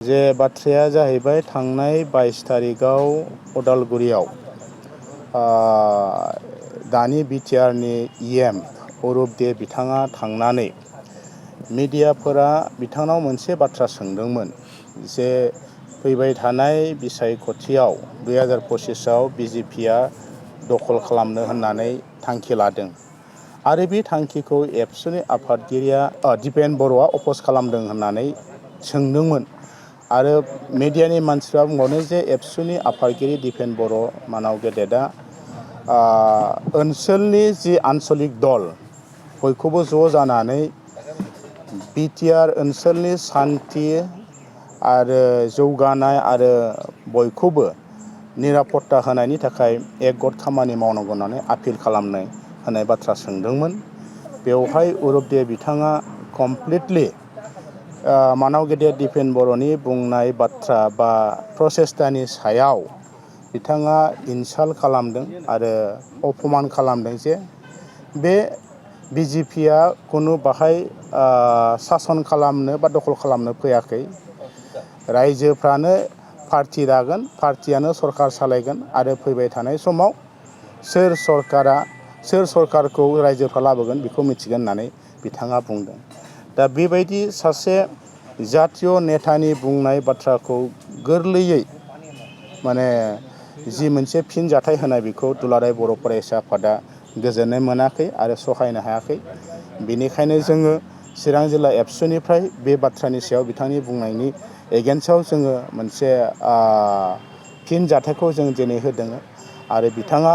जे बाथ्राया जाहैबाय थांनाय 22 तारिखआव उदालगुरियाव दानि बिटिआरनि इएम अरुप दे बिथाङा थांनानै मिडियाफोरा बिथांनाव मोनसे बाथ्रा सोंदोंमोन जे फैबाय थानाय बिसायख'थियाव 2025आव बिजेपिआ दखल खालामनो होननानै थांखि लादों आरो बे थांखिखौ एबसुनि आफादगिरिया दिपेन बर'आ अप'ज खालामदों होननानै सोंदोंमोन। आरो मिडियानि मानसिफ्रा बुंबावदों जे एबसुनि आफादगिरि दिपेन बर' मानाव गेदेरा ओनसोलनि जि आन्चलिक दल बयखौबो ज' जानानै बिटिआर ओनसोलनि सान्थि आरो जौगानाय आरो बयखौबो निरापत्ता होनायनि थाखाय एकगत खामानि मावनांगौ होननानै आपिल खालामनो होनाय बाथ्रा सोंदोंमोन। बेवहाय अरुप दे बिथाङा कमप्लिटलि मानाव गेदेर दिपेन बर'नि बुंनाय बाथ्रा बा प्रसेस्तानि सायाव बिथाङा इनसाल्ट खालामदों आरो अपमान खालामदों जे बे बिजेपिआ खुनु बाहाय सासन खालामनो बा दखल खालामनो फैयाखै। रायजोफ्रानो पार्टि दागोन, पार्टियानो सरकार सालायगोन आरो फैबाय थानाय समाव सोर सरकारखौ रायजोफ्रा लाबोगोन बेखौ मिथिगोन होननानै बिथाङा बुंदों। दा बेबायदि सासे जातीय नेतानि बुंनाय बाथ्राखौ गोरलैयै माने जि मोनसे फिनजाथाय होनाय बेखौ दुलाराय बर' फरायसा आफादा गोजोननाय मोनाखै आरो सहायनो हायाखै। बेनिखायनो जोङो चिरां जिल्ला एबसुनिफ्राय बे बाथ्रानि सायाव बिथांनि बुंनायनि एगेन्स्टआव जोङो मोनसे फिनजाथायखौ जों दिनै होदों आरो बिथाङा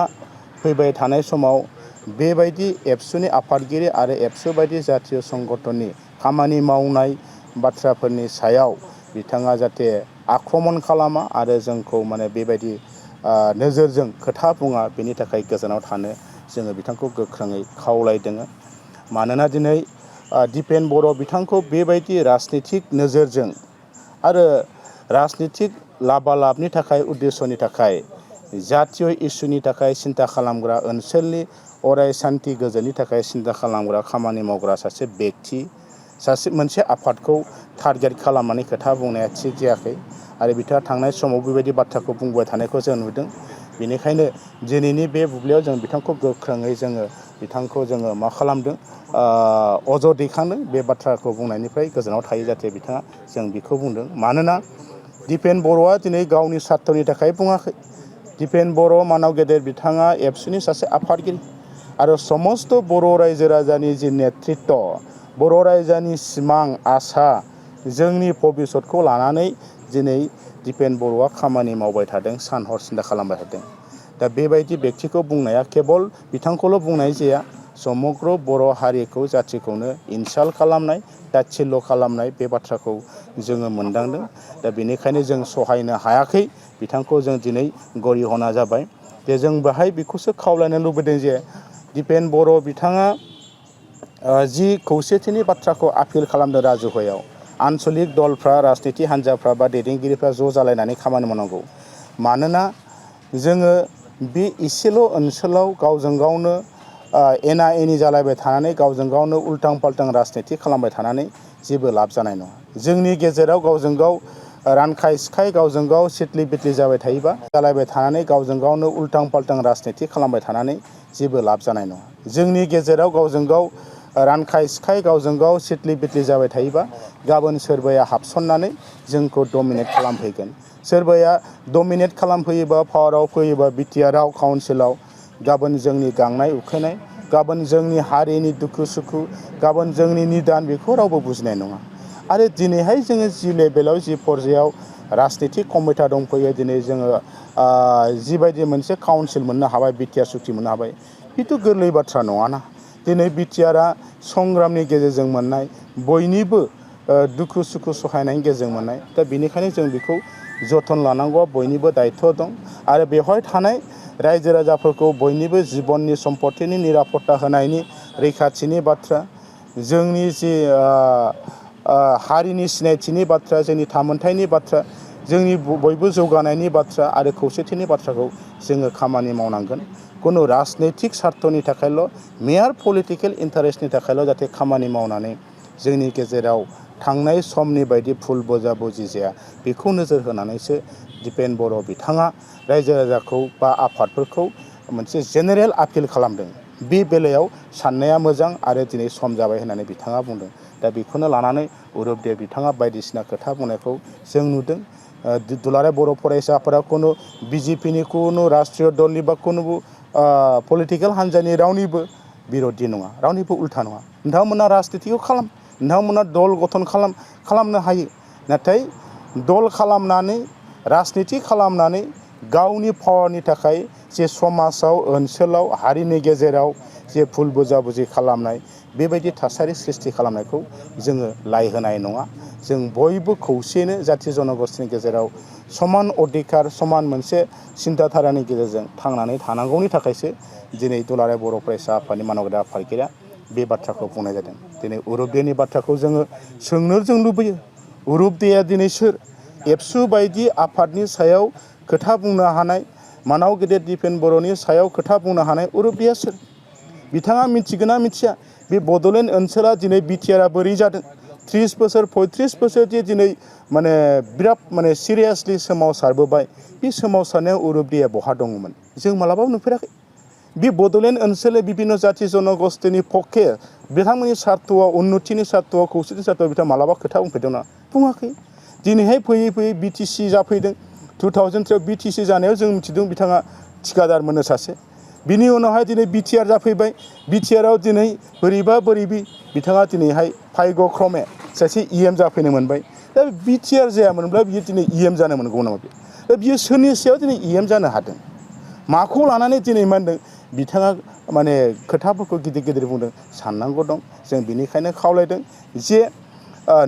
फैबाय थानाय समाव बेबायदि एबसुनि आफादगिरि आरो एबसु बायदि जातीय संगठननि खामानि मावनाय बाथ्राफोरनि सायाव बिथाङा जाहाथे आक्रमन खालामा आरो जोंखौ माने बेबायदि नोजोरजों खोथा बुङा बेनि थाखाय गोजानाव थानो जोङो बिथांखौ गोख्रोङै खावलायदों। मानोना दिनै दिपेन बर' बिथांखौ बेबायदि राजनितिक नोजोरजों आरो राजनितिक लाबालाबनि थाखाय उद्देশ্যनि थाखाय जातीय इसुनि थाखाय सिन्था खालामग्रा ओनसोलनि अराय सान्थि गोजोननि थाखाय सिन्था खालामग्रा खामानि मावग्रा सासे बेक्ति मोनसे आफादखौ टारगेट खालामनानै खोथा बुंनाया थिग जायाखै आरो बिथाङा थांनाय समाव बेबायदि बाथ्राखौ बुंबाय थानायखौ जों नुदों। बेनिखायनो दिनैनि बे बुब्लियाव जों बिथांखौ गोख्रोङै बिथांखौ जोङो मा खालामदों अजद दैखांदों। बे बाथ्राखौ बुंनायनिफ्राय गोजानाव थायो जाहाथे बिथाङा जों बेखौ बुंदों। मानोना दिपेन बर'आ दिनै गावनि स्वार्थनि थाखाय बुङाखै। दिपेन बर' मानाव गेदेर बिथाङा एबसुनि सासे आफादगिरि आरो समस्त बर' रायजो राजानि जि नेतृत्व बर' रायजोनि सिमां आसा जोंनि भबिसतखौ लानानै दिनै दिपेन बर'आ खामानि मावबाय थादों, सान हर सिन्था खालामबाय थादों। दा बेबायदि बेक्तिखौ बुंनाया केबल बिथांखौल' बुंनाय जाया, समग्र बर' हारिखौ जाथिखौनो इनसाल्ट खालामनाय, ताच्चिल्य खालामनाय बे बाथ्राखौ जोङो मोनदांदों। दा बेनिखायनो जों सहायनो हायाखै, बिथांखौ जों दिनै गरिहना जाबाय। जे जों बेहाय बेखौसो खावलायनो लुबैदों जे दिपेन बर' बिथाङा जि खौसेथिनि बाथ्राखौ आपिल खालामदों राजुहुआव, आन्चलिक दलफ्रा, राजनिति हान्जाफ्रा बा दैदेनगिरिफ्रा ज' जालायनानै खामानि मावनांगौ। मानोना जोङो बे इसेल' ओनसोलाव गावजों गावनो एना एनि जालायबाय थानानै गावजों गावनो उल्टां फाल्टां राजनिति खालामबाय थानानै जेबो लाब जानाय नङा। जोंनि गेजेराव गावजों गाव रानखाय सिखाय गावजों गाव सिथ्लि बिथ्लि जाबाय थायोबा जालायबाय थानानै गावजों गावनो उल्टां फाल्टां राजनिति खालामबाय थानानै जेबो लाब जानाय नङा। जोंनि गेजेराव गावजों गाव रानखाय सिखाय गावजों गाव सिथ्लि बिथ्लि जाबाय थायोबा गाबोन सोरबाया हाबसननानै जोंखौ डमिनेट खालामफैगोन। सोरबाया डमिनेट खालामफैयोबा, पावाराव फैयोबा बिटिआरआव काउन्सिलाव, गाबोन जोंनि गांनाय उखैनाय, गाबोन जोंनि हारिनि दुखु सुखु, गाबोन जोंनि निदान बेखौ रावबो बुजिनाय नङा। आरो दिनैहाय जोङो जि लेभेलाव जि पर्यायाव राजनितिक कमिटा दंफैयो, दिनै जोङो जिबायदि मोनसे काउन्सिल मोननो हाबाय, बिटिआर सुक्ति मोननो हाबाय, बेथ' गोरलै बाथ्रा नङाना। दिनै बिटिआरआ संग्रामनि गेजेरजों मोननाय, बयनिबो दुखु सुखु सहायनायनि गेजेरजों मोननाय। दा बेनिखायनो जों बेखौ जोथोन लानांगौआ बयनिबो दायित्व दं आरो बेवहाय थानाय रायजो राजाफोरखौ बयनिबो जिबननि सम्पतिनि निरापत्ता होनायनि रैखाथिनि बाथ्रा, जोंनि जि हारिनि सिनायथिनि बाथ्रा, जोंनि थामोनथायनि बाथ्रा, जोंनि बयबो जौगानायनि बाथ्रा आरो खौसेथिनि बाथ्राखौ जोङो खामानि मावनांगोन। खुनु राजनैतिक स्वार्थनि थाखायल', मेयार पलिटिकेल इन्टारेस्टनि थाखायल' जाहाथे खामानि मावनानै जोंनि गेजेराव थांनाय समनि बायदि फुल बजा बजि जाया बेखौ नोजोर होनानैसो दिपेन बर' बिथाङा रायजो राजाखौ बा आफादफोरखौ मोनसे जेनेरेल आपिल खालामदों। बे बेलायाव साननाया मोजां आरो दिनै सम जाबाय होननानै बिथाङा बुंदों। दा बेखौनो लानानै अरुपदेव बिथाङा बायदिसिना खोथा बुंनायखौ जों नुदों। दुलाराय बर' फरायसा आफादा खुनु बिजेपिनि खुनु राष्ट्रीय दलनि बा खुनु पलिटिकेल हान्जानि रावनिबो बिर'धि नङा, रावनिबो उल्था नङा। नोंथांमोना राजनितिखौ खालाम, नोंथांमोना दल गठन खालामनो हायो, नाथाय दल खालामनानै राजनिति खालामनानै गावनि पावारनि थाखाय जे समाजाव ओनसोलाव हारिनि गेजेराव जे फुल बुजा बुजि खालामनाय बेबायदि थासारि सृष्टि खालामनायखौ जोङो लाइ होनाय नङा। जों बयबो खौसेयैनो जाथि जनगोष्ठीनि गेजेराव समान अधिकार समान मोनसे सिन्थाधारानि गेजेरजों थांनानै थानांगौनि थाखायसो दिनै दुलाराय बर' फरायसा आफादनि मानगोनां आफादगिरिया बे बाथ्राखौ बुंनाय जादों। दिनै अरुपदेवनि बाथ्राखौ जोङो सोंनो जों लुबैयो, अरुपदेवआ दिनै सोर? एबसु बायदि आफादनि सायाव खोथा बुंनो हानाय, मानाव गेदेर दिपेन बर'नि सायाव खोथा बुंनो हानाय अरुपदेवआ सोर? बिथाङा मिथिगोन ना मिथिया बे बड'लेण्ड ओनसोला दिनै बिटिआरआ बोरै जादों? 30 बोसोर 35 बोसोर जे दिनै बिराद सिरियासलि सोमावसारबोबाय, बे सोमावसारनायाव अरुपदेवआ बहा दङमोन? जों मालाबाबो नुफेराखै। बे बड'लेण्ड ओनसोलनि बिभिन्न जाथि जनगोष्ठीनि पक्षे बिथांमोननि सार्थ'आव, उन्नतिनि सार्थ'आव, खौसेथिनि सार्थ'आव बिथाङा मालाबा खोथा बुंफेरदों ना? बुङाखै। दिनैहाय फैयै फैयै बिटिसि जाफैदों। 2003 बिटिसि जानायाव जों मिथिदों बिथाङा थिखादार मोनो सासे। बिनि उनावहाय दिनै बिटिआर जाफैबाय। बिटिआरआव दिनै बोरैबा बोरैबि बिथाङा दिनैहाय भाग्य क्रमे सासे इएम जाफैनो मोनबाय। दा बिटिआर जायामोनब्ला बियो दिनै इएम जानो मोनगौ नामा? दा बियो सोरनि सायाव दिनै इएम जानो हादों? माखौ लानानै दिनै मा होनदों बिथाङा खोथाफोरखौ गिदिर गिदिर बुंदों? साननांगौ दं। जों बिनिखायनो खावलायदों जे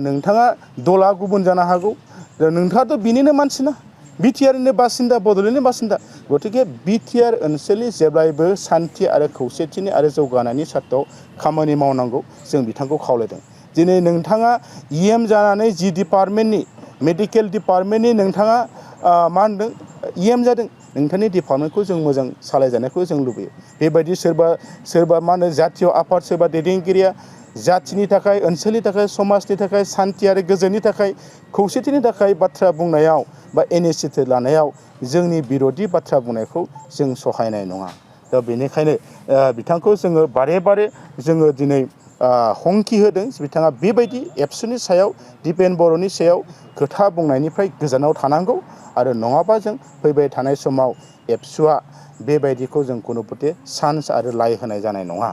नोंथाङा दला गुबुन जानो हागौ, नोंथाङाथ' बिनिनो मानसि ना, बिटिआरनि बासिन्दा, बड'लेण्डनि बासिन्दा। गतिके बिटिआर ओनसोलनि जेब्लायबो सान्थि आरो खौसेथिनि आरो जौगानायनि सार्थआव खामानि मावनांगौ जों बिथांखौ खावलायदों। दिनै नोंथाङा इएम जानानै जि डिपार्टमेन्टनि मेडिकेल डिपार्टमेन्टनि नोंथाङा मा होनदों इएम जादों, नोंथांनि डिपार्टमेन्टखौ जों मोजां सालायजानायखौ जों लुबैयो। बेबायदि सोरबा मा होनो जातीय आफाद सोरबा दैदेनगिरिया जाथिनि थाखाय, ओनसोलनि थाखाय, समाजनि थाखाय, सान्थि आरो गोजोननि थाखाय, खौसेथिनि थाखाय बाथ्रा बुंनायाव बा इनिसियेटिभ लानायाव जोंनि बिर'धि बाथ्रा बुंनायखौ जों सहायनाय नङा। दा बेनिखायनो बिथांखौ जोङो बारे बारे जोङो दिनै हंखि होदों। बिथाङा बेबायदि एबसुनि सायाव, दिपेन बर'नि सायाव खोथा बुंनायनिफ्राय गोजानाव थानांगौ, आरो नङाबा जों फैबाय थानाय समाव एबसुआ बेबायदिखौ जों कुनु पथे चान्स आरो लाइ होनाय जानाय नङा।